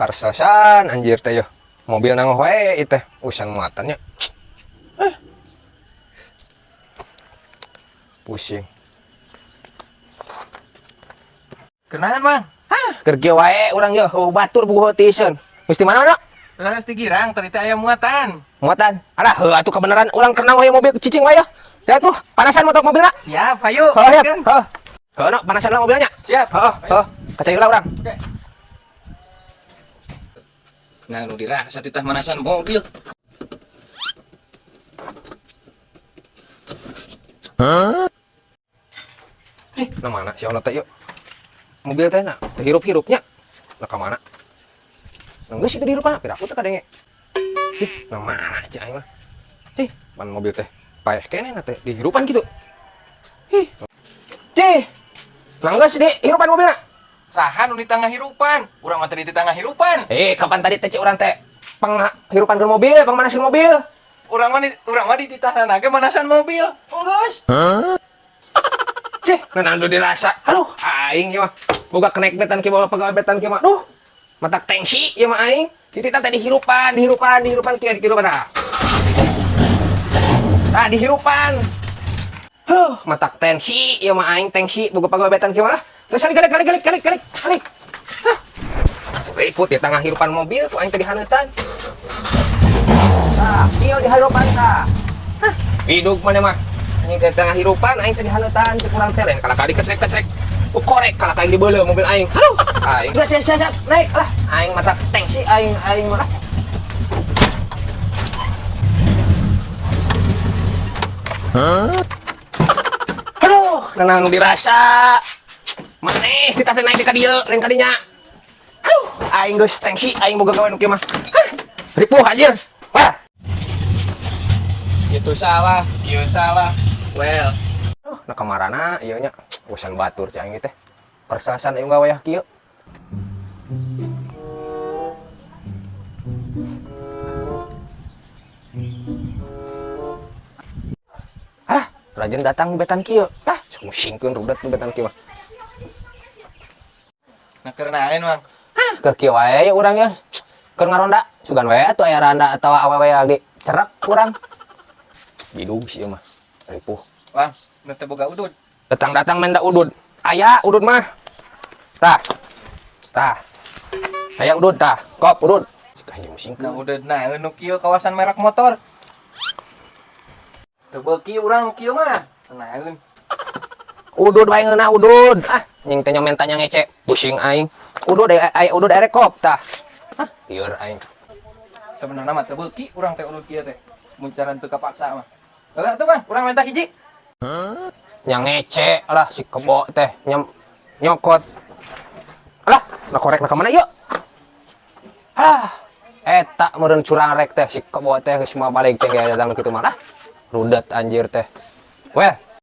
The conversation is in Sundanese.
Karsasan anjir teh yo. Mobil nang wae ieu teh. Usan muatannya. Eh. Pusing. Kenalan, Bang. Hah, keur kieu wae urang yo, oh, batur puguh tieun. Mesti mana mana? Urang geus digirang tadi teh aya muatan. Muatan. Alah, heuh atuh kebenaran urang keur nang wae mobil cicing wae yo. Ya tuh, panasan motor mobilna. Siap, hayu. Heuh, ya. Heuh. Heuh, no, panasan lah mobilnya. Siap. Heuh, heuh. Kacai heula urang. Oke. Nah, nu dirasa titah manasan mobil. Cih, nah mana si ono teh yuk. Mobil teh na, teu hirup-hirupnya. Nah ka mana? Nah geus itu dihirupan, piraku teh kadenge. Ih, nah mana cek aing mah. Ih, pan mobil teh paeh keneh na teh dihirupan gitu. Ih. Cih. Nah geus dihirupan mobilna. Saha nu ditangah hirupan? Urang mah teh ditangah hirupan. Eh, kapan tadi teh cek urang teh panghirupan ke mobil, pangmanasin mobil. Urang mah dititahna ge manasan mobil. Geus. Cih, nah nu dirasa. Aduh, aing ieu mah. Boga kenek betan kieu, boga pegawai betan kieu mah. Duh, matak tengsi ieu mah aing. Dititah teh dihirupan, dihirupan, dihirupan kieu dihirupan tah. Tah dihirupan. Huh, matak tensi ieu mah aing tensi boga pegawai betan kieu mah lah. Geus kalik kalik kalik kalik kalik kalik. Hah. Riput ya tangah hirupan mobil ku aing teh dihaneutan. Tah, kieu dihirupan tah. Hah, hidup mana mah. Anjing teh tengah hirupan aing teh dihaneutan cek urang teh lain kalah kali kecrek-kecrek. Oh, korek kalah kali dibeuleuh mobil aing. Aduh, aing. Geus geus geus naik lah. Aing mata tengsi aing aing mah. Hah? Aduh, nanaon nu dirasa. Maneh kita teh naik ka dieu lain ka dinya. Aduh, aing geus tengsi aing boga gawe nu kieu mah. Hah, ripuh anjir. Wah. Itu salah, ieu salah. Well, Nah kamarana ieu nya urusan batur cai aing teh. Persasan aing wayah kieu. Alah, rajin datang betan kieu. Lah, musingkeun rudet betan kieu mah. Nah keur naon, Bang? Hah, keur kieu wae ya urang ya. Keur ngaronda, sugan wae atuh aya randa atawa awewe lagi cerak urang. Bidug sih mah. Ripuh. Bang, nu teh boga udud. Datang-datang menda udud. Aya udud mah. Tah. Tah. Aya udud tah. Kop udud. Anjing musingkeun. Nah udud naon nu kieu kawasan merek motor. Teu beuki urang nu kieu mah. Naon? Udud wae ngeunah udud. Ah, nying teh nyomentanya ngece. Pusing aing. Udud aya udud erek kop tah. Hah, lieur aing. Sebenarnya mah teu beuki urang teh udud kieu teh. Mun cara teu kapaksa mah. Heula atuh, Bang, urang minta hiji. Nya ngece lah si kebo teh nyokot. Alah, nah korek nah ka mana ieu? Alah, eta meureun curang rek teh si kebo teh geus moal balik teh datang kitu mah lah. Rudet anjir teh. Weh.